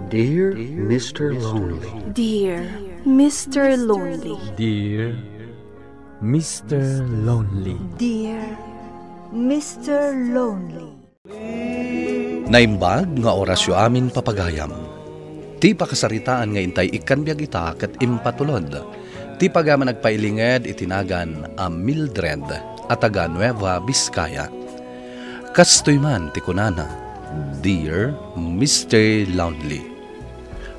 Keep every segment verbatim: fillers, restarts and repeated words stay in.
Dear Mister Lonely. Dear Mister Lonely. Dear Mister Lonely. Dear Mister Lonely. Naimbag nga orasyo amin, papagayam. Ti pakasaritaan nga intay ikkan biag ita ket impatulod ti pagaman agpailinged iti nagan a Mildred a taga Nueva Vizcaya. Kastoy man ti kunana, "Dear Mister Lonely,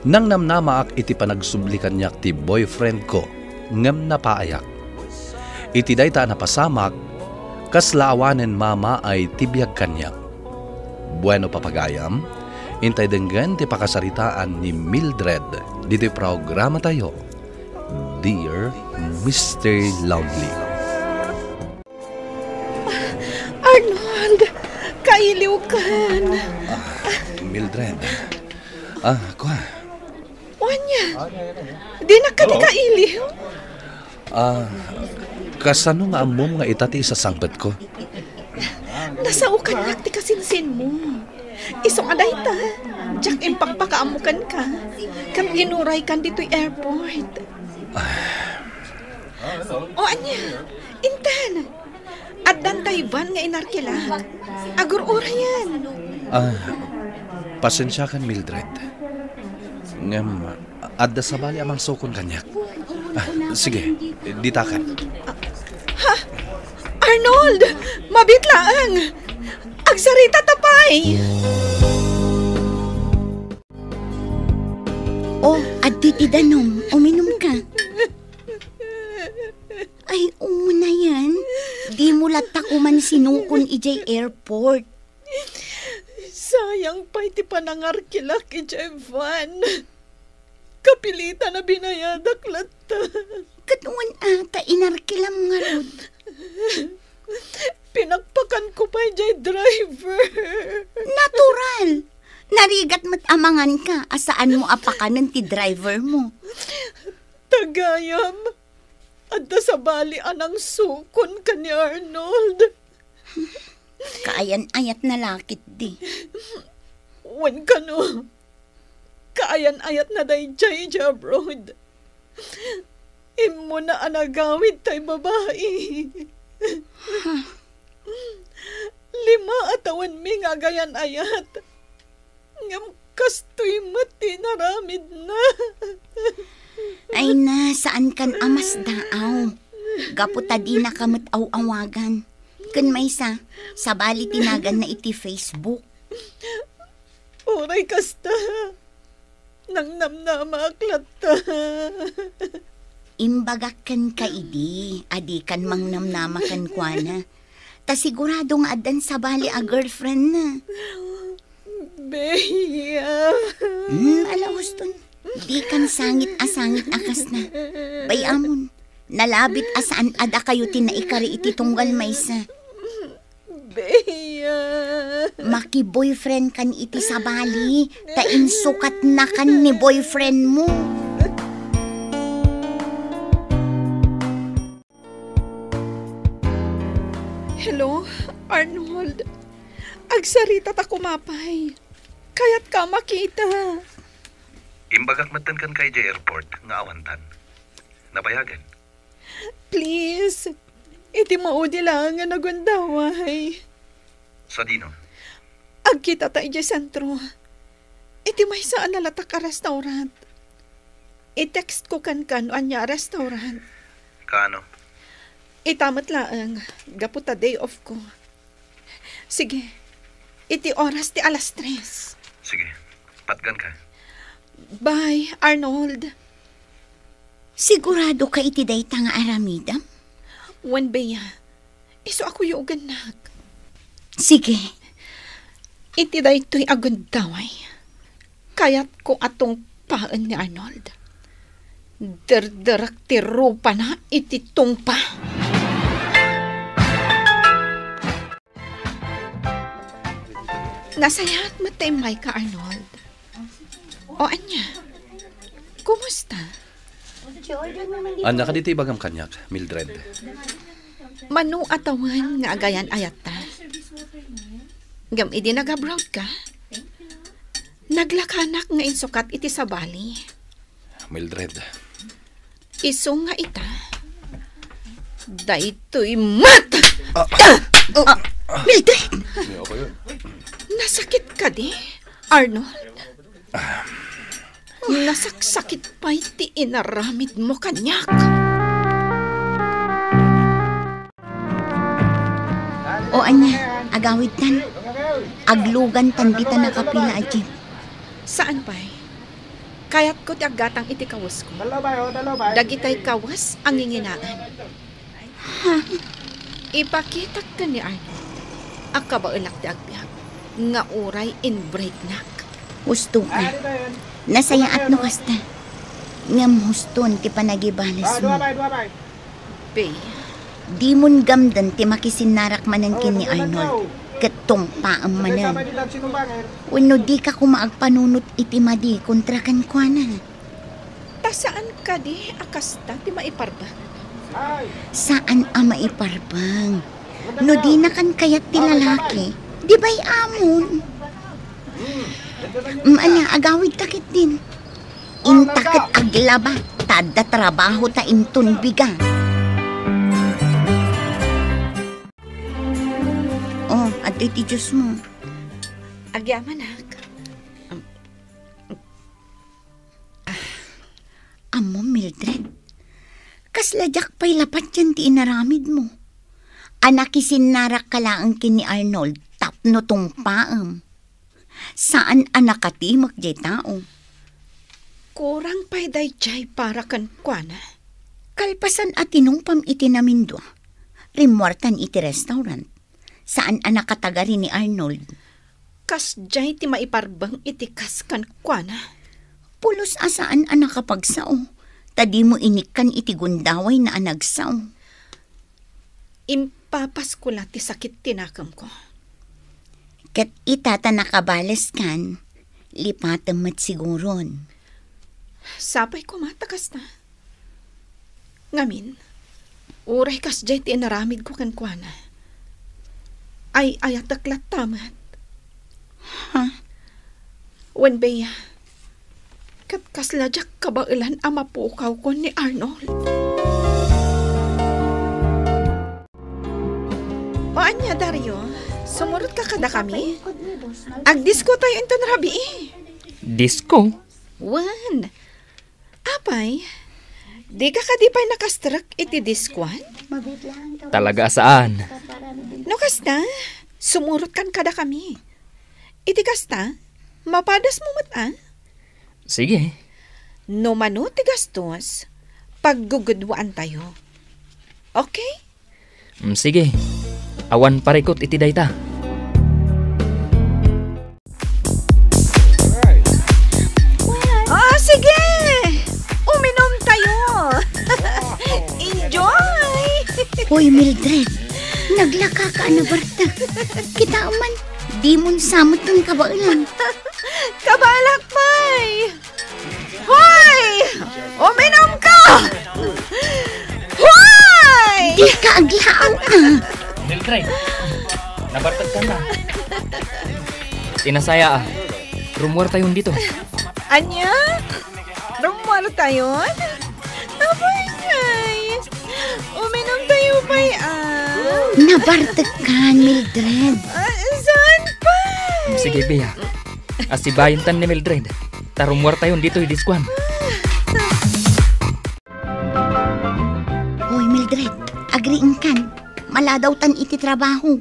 nangnamnamaak iti panagsubli kaniak ti boyfriend ko, ngem napaayak. Iti dayta a napasamak, kasla awanen mamaay ti biag kaniak." Bueno, papagayam, intay denggen ti pakasaritaan ni Mildred ditoy programatayo, Dear Mister Lonely. Arnold, kailiwkan. Ah, Mildred. Ah, kua. Ania? Dinak kadi kailiw? Ah, kasano nga ammom nga ita ti isasangpetko? Nasao kaniak ti kasinsinmo. Isu nga dayta, diak impakpakaammo kenka, ket inuraykan ditoy airport. O ania, intan, addan tay van nga inarkilak. Agur-urayen. Ah, pasensiakan, Mildred. Ngem, adda sabali a mangsukon kaniak. Ah, sige, ditakan. Ha? Arnold! Mabiit laeng! Agsarita ta pay! O, adtoy ti danum. Uminumka. Ay, unayen. Dimo latta koman sinukon idiay airport. Sayang pay ti panangarkilak idiay van. Kapilitan a binayadak latta. Ket wen a ta inarkilam ngarud. Pinakpakanko pay diay driver. Natural! Narigat met a manganka a saanmo a pakanen ti drivermo. Ta gayam, adda sabali a nangsukon ken ni Arnold. Kaayan-ayatna la ketdi. Wen kano, kaayan-ayatna daydiay idiay abroad. Immuna a nagawid tay babai. Lima a tawenmi nga agayan-ayat. Ngem kastoy met ti inaramidna. Ay na, saankan a masdaaw. Gapu ta dinaka met aw-awagan. Ken maysa, sabali ti naganna iti Facebook. Uray kasta, nangnamnamaak latta. Imbagak kenka idi a dikan mangnamnama kenkuana. Ta sigurado nga addan sabali a girlfriendna. Bea. Hmm, ala, huston. Dikan sangit a sangit a kasna. Bay-amon, nalabit a saan a dakayo ti naikari iti tunggal maysa. Bea. Maki-boyfriend kan iti sabali, ta insukatnakan ni boyfriendmo. Hello, Arnold. Agsarita ta koma pay. Kayatka a makita. Imbagak metten kenka idiay airport nga awantan. Nabayagen. Please, iti maudi laeng a nagundaway. Sadino? Agkitata idiay sentro. Iti maysa a nalatak a restaurant. I-textko kenka no ania a restaurant. Kaano? Ita met laeng, gapu ta day off ko. Sige, iti oras ti alas tres. Sige, patganka. Bye, Arnold. Siguradoka iti dayta nga aramidem? Wen, Bea. Isu a kuyogennak. Sige. Iti daytoy a gundaway, kayatko a tungpaen ni Arnold. Derderek ti rupana iti tungpa. Nasayaat met ta immayka, Arnold. O ania? Kumusta? Ania kadi ti ibagam kaniak, Mildred? Mano a tawen nga agayan-ayatta. Ngem idi nag-abroad ka, Naglakanak nga insukat iti sabali. Mildred. Isu nga ita, daytoy met! Ah! Ah! Mildred! Nasakit kadi, Arnold? Nasaksakit pay ti inaramidmo kaniak. O ania, agawidtan. Aglugantan dita nakapila a jeep. Saan pay? Kayatko ti aggatang iti kawesko. Dagitay kawes a nginginaan. Ha? Ipakitak ken ni Arnold a kabaelak ti agbiag nga uray inbreaknak. Husto ka. Nasayaat no kasta. Ngem huston ti panagibalesmo. Bea. Dimon gamden ti makisinnarak manen ken ni Arnold, ket tungpaem manen. Wenno dika koma agpanunot iti madi kontra kenkuana. Ta saan kadi a kasta ti maiparbeng? Saan a maiparbeng. No dinakan kayat ti lalaki, di bay amon. Mm, ania, agawidta ketdin. Inta ket aglaba, ta adda trabahota inton biga. Oh, adtoy ti juice mo. Agyamanak. Am-, ah, ammo, Mildred, kasla diak pay lapatian ti inaramidmo. A nakisinnarakka laeng ken ni Arnold tapno tungpaem. Saan a nakatimek diay tao. Kurang pay daydiay para kenkuana. Kalpasan a tinungpam iti namindua, rimmuartan iti restaurant. Saan a nakatagari ni Arnold. Kasdiay ti maiparbeng iti kas kenkuana. Pulos a saan a nakapagsao, ta dimo inikkan iti gundawayna a nagsao. Impapasko la ti sakit ti nakemko. Ket ita ta nakabaleskan, lipatem met siguron. Sapay koma ta kasta. Ngamin, uray kasdiay ti inaramidko kenkuana, ay-ayatek latta met. Ha? Wen, Bea, ket kasla diak kabaelan a mapukawkon ni Arnold. O ania, Dario, sumurotka kadakami? Agdisko tayo inton rabii. Disko? Wen. Apay, dika kadi pay nakastrek iti diskoan? Talaga a saan. No kasta, sumurotkan kadakami. Iti kasta, mapadasmo met a? Sige. No mano ti gastos, paggugudwaantayo. Okay? Mm, sige. Awan parikut iti dayta. Oh, sige! Uminom tayo! Enjoy! Hoy, Mildred, naglakaka a nabartek. Kita man, dimon sa met ti kabaelan. Kabaelak pay! Hoy! Uminom ka! Hoy! Dika aglaaw, ah! Mildred, nabartek ka na. Tinasaya, ah. Rummuar tayon dito. Ania? Rummuar tayon? Apay, ay. Uminom tayo pay, ah. Nabartek ka, Mildred. Ah, saan pa? Sige, Bea. Asibayen tan ni Mildred. Ta rummuar tayon ditoy diskoan. Hoy, Mildred, agriingkan. Maladawtan iti trabaho.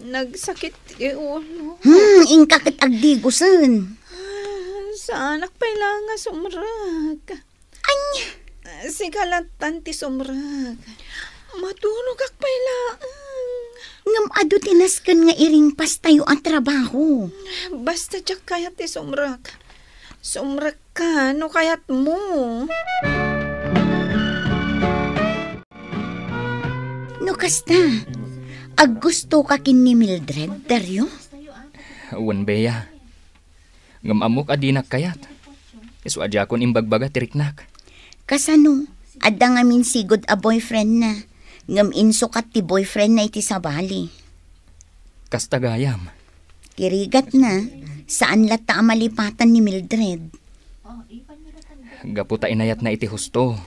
Nagsakit ti ulo. Hmm, inka ket agdigosen. Ah, saanak pay la nga sumrek. Ania? Sika lattan ti sumrek. Maturogak pay laeng. Ngem adu ti nasken nga iringpastayo a trabaho. Basta diak kayat ti sumrek. Sumrekka no kayatmo. No kasta, aggustoka ken ni Mildred, Dario? Wen, Bea. Ngem ammok a dinak kayat. Isu a diakon imbagbaga ti riknak. Kasano? Adda ngamin sigud a boyfriendna. Ngem insukat ti boyfriendna iti sabali. Kasta gayam. Ti rigatna, Saan latta a malipatan ni Mildred. Gapu ta inayatna iti husto.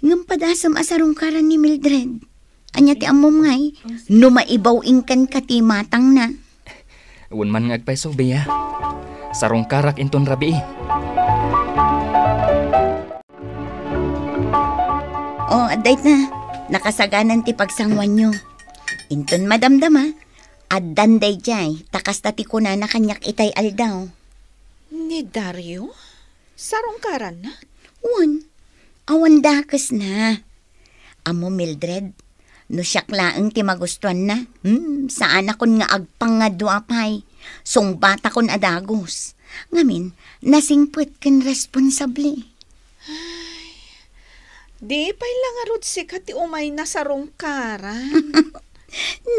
Ngem padasem a sarungkaran ni Mildred. Ania ti ammom ngay, no maibaw-ing kenka ti matangna? Wen man nga agpayso, Bea. Sarungkarak inton rabii. O, adda ita. Nakasaganan ti pagsanguanyo. Inton madamdama, addan daydiay, ta kasta ti kunana kaniak itay aldaw. Ni Dario? Sarungkaranna? Wen, awan dakesna. Ammo, Mildred, no siak laeng ti magustuanna, hmm, saanakon nga agpangadua pay. Sungbatakon a dagus. Ngamin, nasingpet ken responsable. Ay, di pay la ngarud sika ti umayna sarungkaran.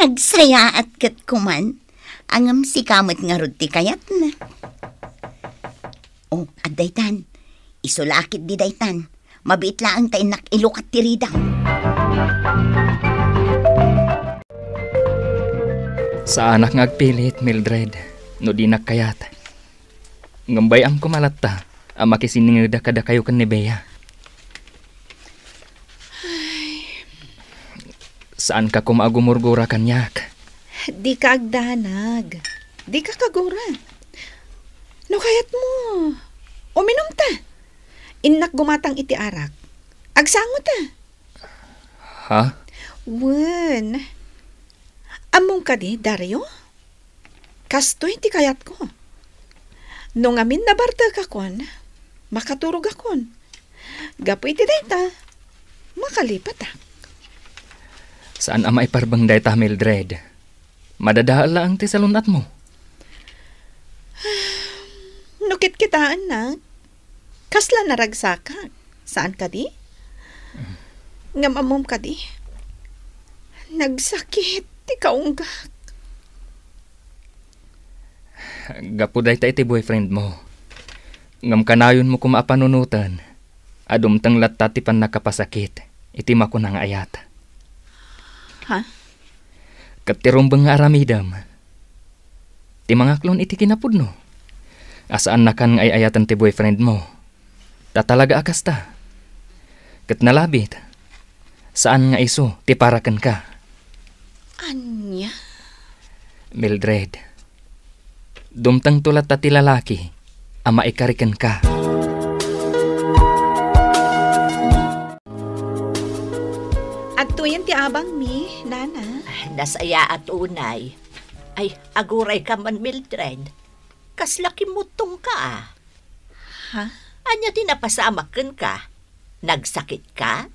Nagsayaat ket kuman. Ngem sika met ngarud ti kayatna. O, adda itan. Isu la a ketdi daytan. Mabiit laeng ta innak ilukat ti ridaw. Saanak nga agpilit, Mildred, no dinak kayat. Ngem bay-am koma latta a makisinningeda kadakayo ken ni Bea. Ay. Saanka koma a gumurgura kaniak. Dika agdanag. Dika kagura. No kayatmo, uminumta. Innak gumatang iti arak. Agsangota. Ha? Wen. Ammom kadi, Dario? Kastoy ti kayatko. No ngamin nabartekakon, makaturogakon. Gapu iti dayta, makalipatak. Saan a maiparbeng dayta, Mildred. Madadael laeng ti salun-atmo. No kitkitaennak, kasla naragsakak. Saan kadi? Ngem ammom kadi? Nagsakit ti kaunggak. Gapu dayta iti boyfriend mo. Ngem kanayonmo koma a panunoten a dumteng latta ti pannakapasakit iti makuna nga ayat. Ha? Ket ti rumbeng nga aramidem, ti mangaklon iti kinapudno. A saannakan nga ay-ayaten ti boyfriend mo. Ta talaga a kasta. Ket nalabit, saan nga isu ti para kenka. Ania? Mildred, dumtengto latta ti lalaki a maikari kenka. Adtoyen ti abangmi, Nana. Nasayaat unay. Ay, agurayka man, Mildred. Kasla kimmuttongka, a. Ha? Ania ti napasamak kenka? Nagsakitka?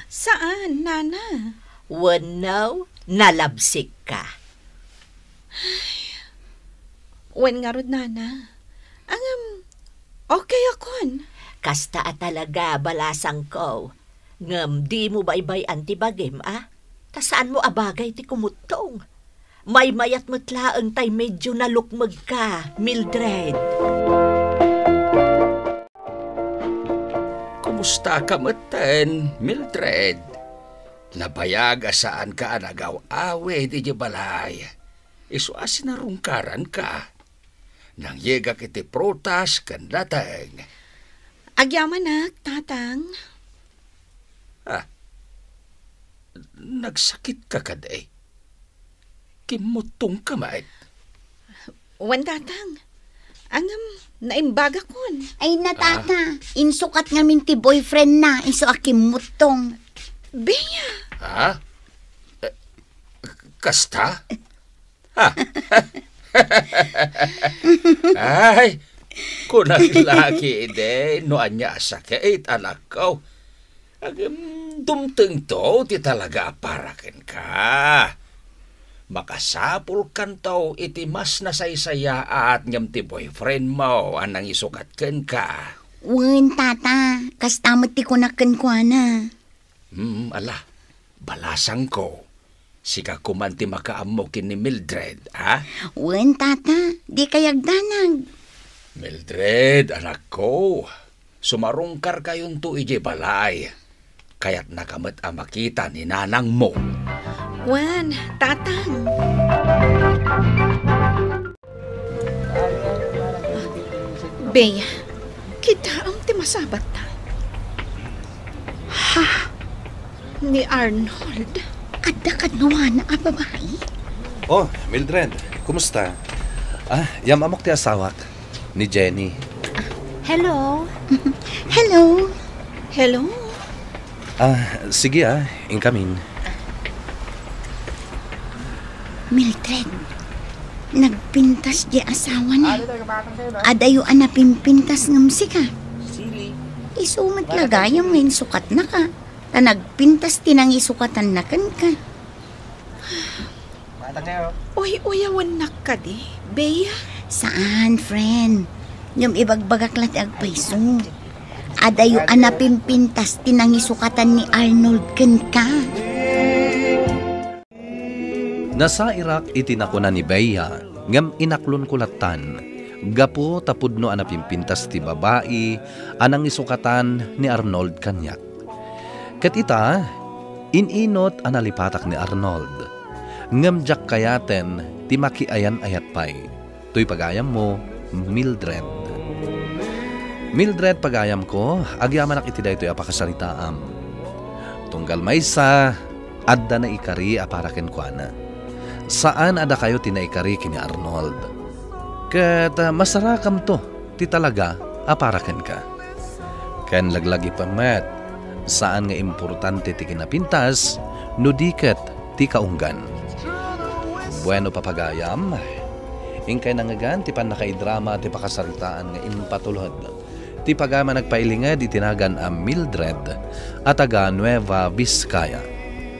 Saan, Nana. Wenno, nalabsikka? Wen ngarud, Nana. Ngem, okay akon. Kasta a talaga, balasangko. Ngem dimo baybay-an ti bagim, a? Ta saanmo a bagay ti kumuttong. Maymayat met laeng tay medyo nalukmegka, Mildred. Kumustaka metten, Mildred? Nabayag a saanka a nagaw-awid idiay balay. Isu a sinarungkaranka. Nangyegak iti prutas ken nateng. Agyamanak, Tatang. Ah, nagsakitka kadi? Kimmuttongka met? Wen, Tatang. Ngem, naimbagakon. Ay, na, Tata. Insukat ngamin ti boyfriend na, isu a kimmuttong. Bea! Ha? Eh, kasta? Ha? Ay, kunak la ketdi no ania a sakit, anakko. Agem, dumtengto ti talaga a para kenka. Makasapulkanto iti mas nasaysayaat ngem ti boyfriend mo a nangisukat kenka. Wen, Tata, kasta met ti kunak kenkuana. Hmm, ala, balasangko. Sika koman ti makaammo ken ni Mildred, a? Wen, Tata, dikay agdanag. Mildred, anakko, sumarungkarkayonto idiay balay. Kayatnaka met a makita ni nanangmo. Wen, Tatang. Bea, kitaem ti masabatta. Ha? Ni Arnold? Adda kaduana a babai? Oh, Mildred, kumusta? Ah, yam-amok ti asawak, ni Jenny. Hello. Hello. Hello. Ah, sige ah, inkamin. Mildred, nagpintas di asawana. Adayo a napimpintas ngem sika. Isu met la gayam nga insukatnaka. Ta nagpintas ti nangisukatanna kenka. Uy-uyawennak kadi, Bea? Saan, friend. Ngem ibagbagak la ti agpayso. Adayo a napimpintas ti nangisukatan ni Arnold kenka. Nasairak iti nakuna ni Bea, ngem inaklonko lattan, gapu ta pudno a napimpintas ti babai a nangisukatan ni Arnold kaniak. Ket ita, in-inut a nalipatak ni Arnold, ngem diak kayaten ti makiayan-ayat pay. Toy pagayammo, Mildred. Mildred, pagayamko, agyamanak iti daytoy a pakasaritaam. Tunggal maysa, adda naikari a para kenkuana. Saan a dakayo ti naikari ken ni Arnold. Ket, ah, masarakamto ti talaga a para kenka. Ken laglagipem met, saan nga importante ti kinapintas no di ket ti kaunggan. Bueno, papagayam, inkay nangngegan ti pannakaidrama ti pakasaritaan nga impatulod ti pagayam a nagpailinged iti nagan a Mildred a taga Nueva Vizcaya.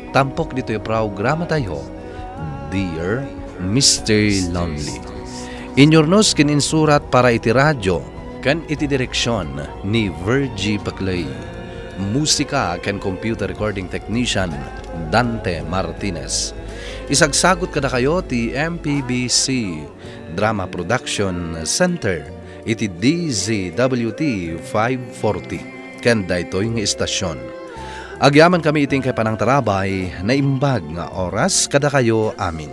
Tampok ditoy programatayo, Dear Mister Lonely. Inyurnos ken insurat para iti radio ken iti direksion ni Virgie Paclay. Musika ken computer recording technician, Dante Martinez. Isagsagut kadakayo ti M P B C Drama Production Center iti D Z W T five forty ken daytoy nga istasion. Agyamankami iti inkay panangtarabay, naimbag nga oras kadakayo amin.